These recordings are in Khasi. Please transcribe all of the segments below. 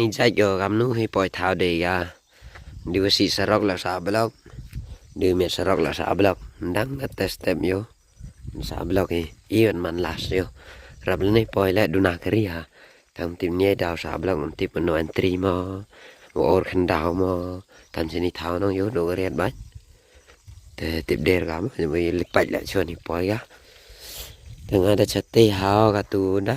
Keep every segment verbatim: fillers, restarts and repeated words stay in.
Jait yo kamnu hi poi thaw de ya. Di wasi sarok la sa blok. Di miet sarok la sa blok. Dang kata step yo. Sa blok hi. Iwan man las yo. Rap lene poi le duna kari ha. Tam tim nye daw sa blok, tam tim no entry mo. Mo or khandau mo. Tam sini thaw nong yo do riat bai. Te tip der ka mo, mo lipat la choni poi ka. Tengah da chate hao ka tu da.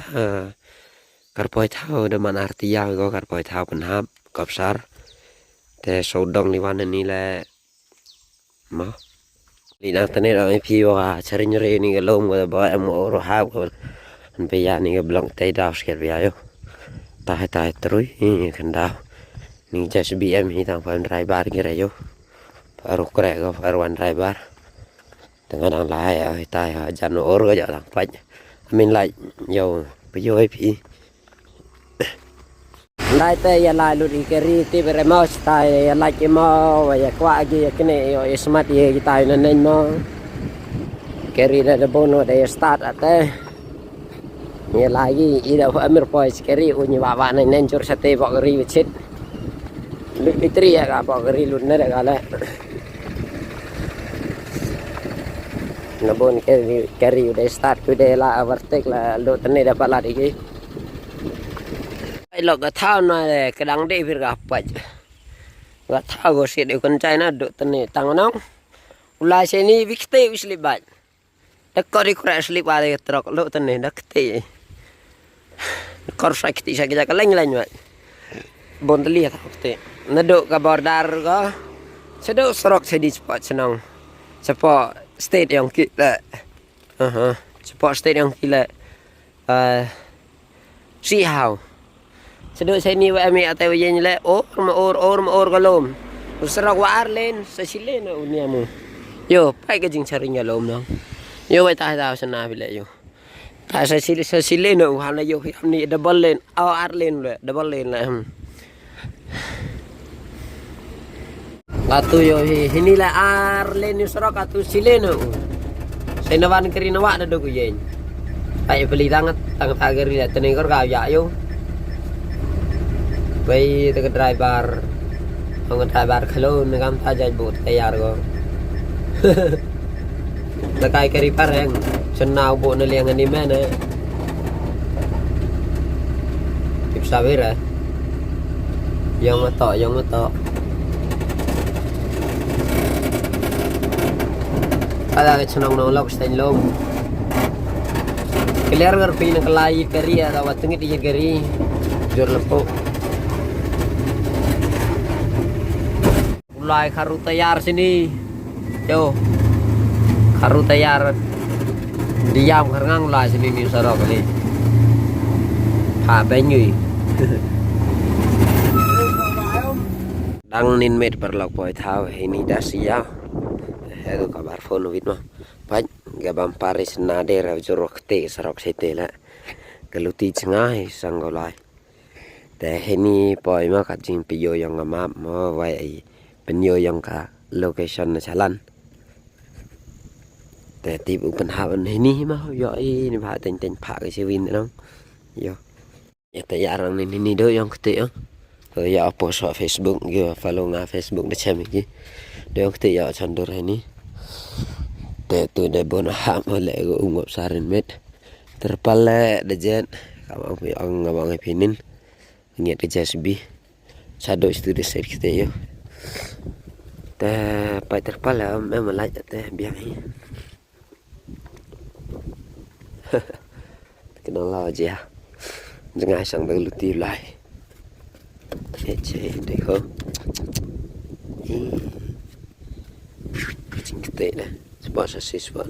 Kar poi thaw da man artia go kar poi thaw penhap kopsar. Te sodong liwan ni le. Mo. Li nang tene da phi wa charin re ni ka lom ko ba em o ro hap ko. An pe ya ni ka blong te da sker bia yo. Tai tai trui ni khandau. Ni jas B M hi tang pam driver ki re yo. Paru kre ko paru wan driver. Tengah dang lai ai tai ha jan or ko ja dang paj. Amin lai yo pe yo ai phi. Lai te ya lai lut i keri ti bere mo stai ya lai ki mo wa ya kwa gi ya kene yo ismat ye kita ina nen mo. Keri da da bono da ya start ate. Ni lai gi i da amir poi keri u ni wa wa nen nen jur sate bok keri wechit. Lut itri ya ka bok keri lut ne da ka le. Na bon keri keri u da start u da la overtake la lut ne da palat i gi. Ai lok ka thaw na le kedang de bir ka paj. Ka thaw go sit de kon chai na do tene tang nong. Ulai seni bikte u slip bai. Da kori kura slip ba de trok lo tene da kte. Kor sa kti sa kja ka leng leng bai. Bon teli thaw kte. Na do ka border go. Sedo sorok sedi spot senong. Sepo state yang ki le. Aha. Sepo state yang ki le. Eh, si hau. Sedo seni wa ami ate wa yen le or ma or or ma or kalom. Usra wa arlen sa sile na unia mu. Yo, pai ka jing charing kalom no. Yo, wai ta ta sana bile yo. Ta sa sile sa sile na u hana yo hi amni double lane. Au arlen le double lane le. Hmm. Atu yo hi hini la ar len yu sorok atu sile no. Sena wan keri no wa da do ku yen. Pai peli tang tang ta keri la tene kor ka ya yo. Pai te driver. Ong driver khalo ne kam ta jai bot tayar go. Takai kari pareng. Senau bo ne liang ani mene. Tip sawer eh. Yang matok, yang matok. Ada ke chenong nong lok stand lom. Clear ngar pi nang kelai kari ada wat tengit di kari. Jor lepo. Ulai kharu tayar sini. Yo. Kharu tayar. Diam kharngang ulai sini ni sorok ni. Ha benyui. Dang nin met paralok poi thaw hini da sia. Hedu kabar phone wit ma. Paj gabam paris nader jurok te sorok sete la. Kaluti chengai sang ulai. Te hini poi ma ka jingpynyoh yong ka map mo wai ai pynyoh yong ka location na chalan. Te tip u pynhap hini ma yo i ni ba teng teng pha ka siwin nong. Yo. Ya te ya rang ni ni do yong kete yo. Ko ya post Facebook gi follow nga Facebook de chem gi. Do yong kete ya chandur hini. Te tu de bon hap mo le go ungop sarin met. Terpal le de jet. Ka bang phi ong nga bang phi nin. Ngiat ke J C B. Sado stu de set kete yo. Te pai terpal le em em lai te biang hi. Kenal lah aja. Jngai sang de luti lai. Te che de ko. Ih. Kaching kete de. Sebab sasis ban.